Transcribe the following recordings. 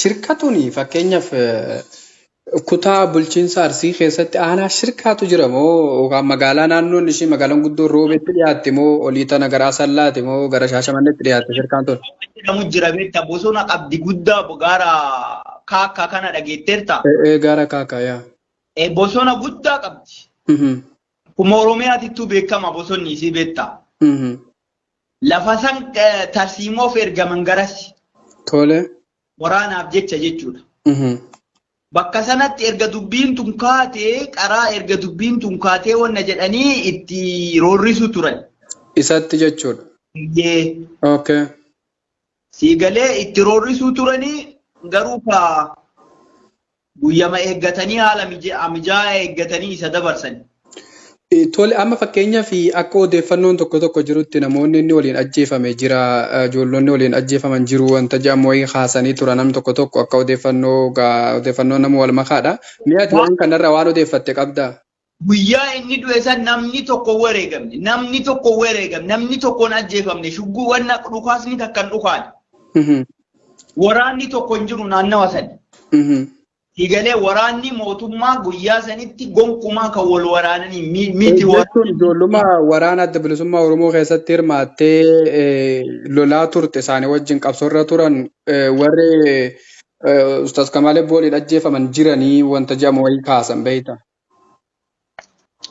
Shirkatuni fakkeenyaaf kutaa bulchiinsa Arsii keessatti aanaa Shirkaatu jira moo yookaan magaalaa naannoon ishii magaalaan guddoon Roobeetti dhiyaatte moo olii tana gara Asallaati moo gara Shaashamanneetti dhiyaatte Shirkaan tun? Jedhamu jira beekta, bosona qabdi guddaa, gaara Kaakkaa kana dhageetteerta. Ee, gaara Kaakkaa yaa. Bosona guddaa qabdi. Kuma Oromiyaatittuu beekama bosonni isii beekta. Lafa san tarsiimoof ergaman garas. Tole. Waraanaaf jecha jechuudha. Bakka sanatti erga dubbiin tun kaatee, qaraa erga dubbiin tun kaatee wanna jedhanii itti roorrisu turan. Isatti jechuudha. Iyyee. Okay. Siigalee itti roorrisuu turanii, garuu ka guyyama eeggatanii, haala mijaa'aa eeggatanii isa dabarsan. Tole, amma fakkeenyaaf akka odeeffannoon tokko tokko jirutti namoonni inni waliin ajjeefame jira, ijoollonni waliin ajjeefaman jiru wanta jedhamu wayii kaasanii tura namni tokko tokko, akka odeeffannoo odeeffannoo nama wal makaadha. Mi'a ati waan kanarraa waan odeeffatte qabdaa? Guyyaa inni du'e san namni tokko wareegamne, namni tokko wareegamne, namni tokko hin ajjeefamne, shugguu wanna dhukaasni takka hin dhukaane. Waraanni tokko hin jiru naannawa sani. Siigalee, waraanni mootummaa guyyaa sanitti gonkumaa kan wal waraananii miti. Jechuun ijoolluma waraana Adda Bilisummaa Oromoo keessatti hirmaattee lolaa turte, isaanii wajjin qabsoorra turan, warri Ustaaz Kamaal Ebboo waliin ajjeefaman jiranii wanta jedhamu wayii kaasan beekta.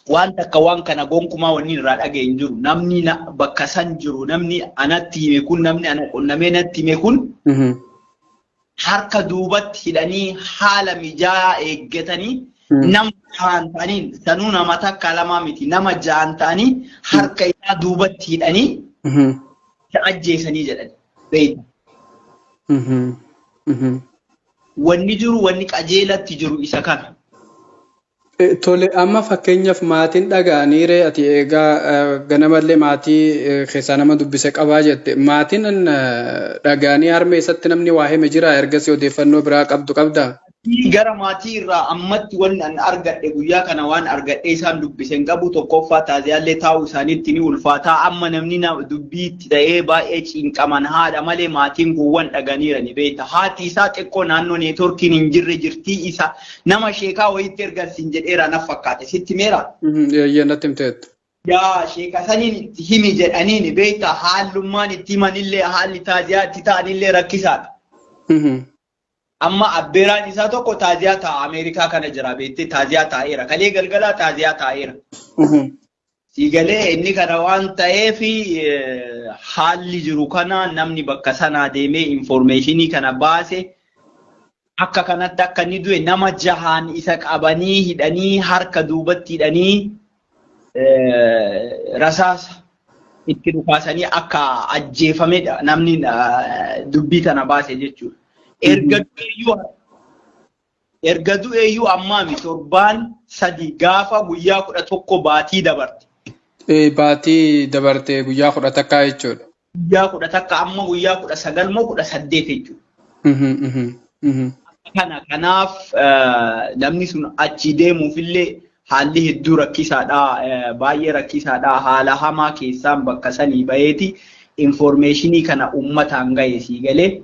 Waan takka waan kana gonkumaa wanni irraa dhaga'e hin jiru. Namni bakka san jiru, namni anatti hime kun, namni ana qunnamee natti hime kun, harka duubatti hidhanii, haala mijaa'aa eeggatanii, nama ja'an ta'anii, sanuu nama takka lamaa miti, nama ja'an ta'anii harka isaa duubatti hidhanii isa ajjeesanii jedhan. Beeyta. Wanni jiru, wanni qajeelatti jiru isa kana. Tole, amma fakkeenyaaf maatiin dhaga'anii ree, ati egaa ganamallee maatii keessaa nama dubbise qabaa jette, maatiin dhaga'anii harmee isatti namni waa hime jira? Ergasii odeeffannoo biraa qabdu qabdaa? Gara maatii irraa ammatti wanni an argadhe, guyyaa kana waan argadhee isaan dubbise hin qabu. Tokkoffaa, taaziyaallee taa'uu isaaniitti ni ulfaataa. Amma namni dubbii itti ta'ee baay'ee cinqaman haadha malee maatiin kuuwwan dhaganiirani beekta. Haati isaa xiqqoo naannoo neetworkiin hin jirre jirtii, isa nama sheekaa wayiitti ergan siin jedheera naf fakkaate, sitti meera. Eeyyee, natti himteettu. Yaa, sheeka saniin itti himi jedhaniini beekta, haallummaan itti himanillee, haalli taaziyaa itti ta'anillee rakkisaadha. Amma abbeeraan isaa tokko taaziyaa taa'a, Ameerikaa kana jira beektee, taaziyaa taa'eera. Kalee galgalaa taaziyaa taa'eera. Siigalee, inni kana waan ta'eef haalli jiru kana namni bakka sanaa deemee infoormeeshinii kana baase, akka kanatti akka inni du'e, nama jahaan isa qabanii hidhanii, harka duubatti hidhanii, rasaasa itti dhukaasanii akka ajjeefamedha namni dubbii tana baase jechuudha. Erga du'eeyyuu, erga du'eeyyuu ammaami torbaan 3, gaafa guyyaa 11 baatii dabarte. Baatii dabarte guyyaa 11 jechuudha. Guyyaa 11, amma guyyaa 19 moo 18 jechuudha. Kanaaf namni sun achi deemuufillee haalli hedduu rakkisaadha. Baay'ee rakkisaadha. Haala hamaa keessaan bakka sanii baheeti infoormeeshinii kana uummataan gahe, sii galee.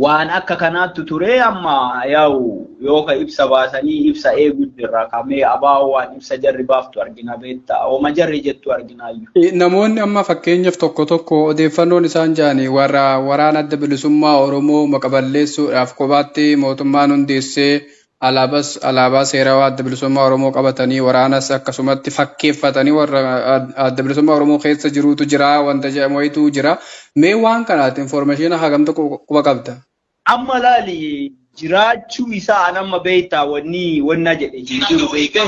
Waan akka kanaatti ture. Amma yaa'u yoo ka ibsa baasanii ibsa eeguu jirra. Kamee abaa'oo waan ibsa jarri baaftu argina beektaa. Ooma jarri jettu arginaayyuu. Namoonni amma fakkeenyaaf tokko tokko odeeffannoon isaan jedhani warra waraana Adda Bilisummaa Oromoo maqaballeessuudhaaf kophaatti mootummaan hundeessee, alaabas alaabaa seerawaa Adda Bilisummaa Oromoo qabatanii, waraanas akkasumatti fakkeeffatanii warra Adda Bilisummaa Oromoo keessa jiruutu jira wanta jedhamu wayitu jira. Mee waan kanaatti information hagam tokko quba qabda? Amma laali, jiraachuu isaa an amma beektaa wanni wanna jedhe hin jiru beekte.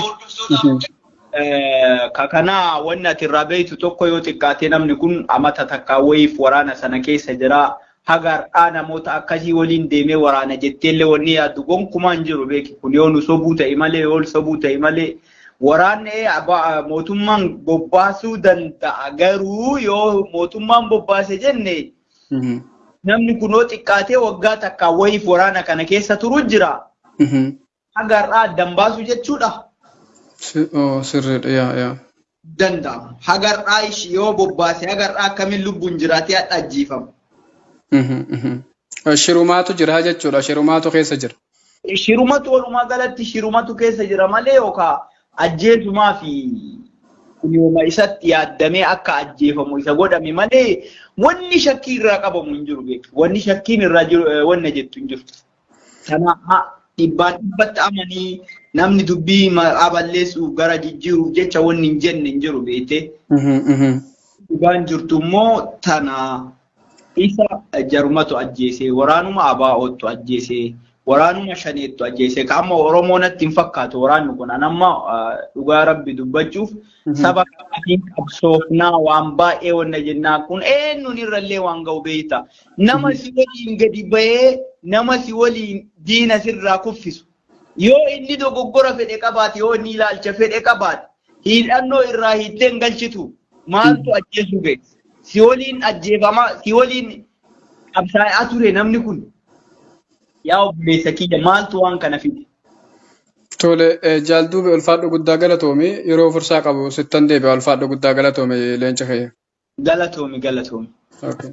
Ka kanaa wanni ati irraa beektu tokko, yoo xiqqaate namni kun amata takka wayiif waraana sana keessa jira. Haga har'aa namoota akkasii waliin deemee waraana jetteellee wanni yaaddu gonkumaa hin jiru beeki. Kun yoo nu sobuu ta'e malee, yoo sobuu ta'e malee, waraanni mootummaan bobbaasuu danda'a. Garuu yoo mootummaan bobbaase jenne, namni kun yoo xiqqaatee waggaa takka wayiif waraana kana keessa turu jira. Haga har'aa addan baasu jechuudha. Sirriidha, yaa yaa. Danda'amu. Haga har'aa yoo bobbaase, haga har'aa akkamiin lubbuun jiraatee hadha ajjeefamu? Shirumaatu jira jechuudha. Shirumaatu keessa jira. Shirumatu, walumaa galatti shirumatu keessa jira malee yookaan ajjeesumaa fi yooma isatti yaaddamee akka ajjeefamu isa godhame malee wanni shakkii irraa qabamu hin jiru beeku. Wanni shakkiin irraa jiru wanna jettu hin jiru. Kanaaf dhibbaan dhibbatti amanii namni dubbii maqaa balleessuuf gara jijjiiruuf jecha wanni hin jenne hin jiru beekte. Dhugaan jirtu immoo tana, isa jarumatu ajjeese, waraanuma ABO'ttu ajjeese, waraanuma shaneettu ajjeese. Ka amma Oromoo natti hin fakkaatu waraanni kun. An amma dhugaa Rabbi dubbachuuf saba kanaatiin qabsoofnaa waan baay'ee wanna jennaa kun eenyuun irrallee waan ga'u beekta. Nama si waliin gadi bahee, nama si waliin diina sirraa kuffisu. Yoo inni dogoggora fedhe qabaate, yoo inni ilaalcha fedhe qabaate, hidhannoo irraa hiittee hin galchitu. Maaltu ajjeesuu ga'e? Si waliin ajjeefamaa, si waliin qabsaa'aa ture namni kun. Yaa obboleessa kiyya, maaltu waan kana fide? Tole, Jaalduube, ulfaadhu, guddaa galatoomi. Yeroo fursaa qabu sittan deebi'a. Ulfaadhu, guddaa galatoomi, leenca kiyya. Galatoomi, galatoomi. Okay.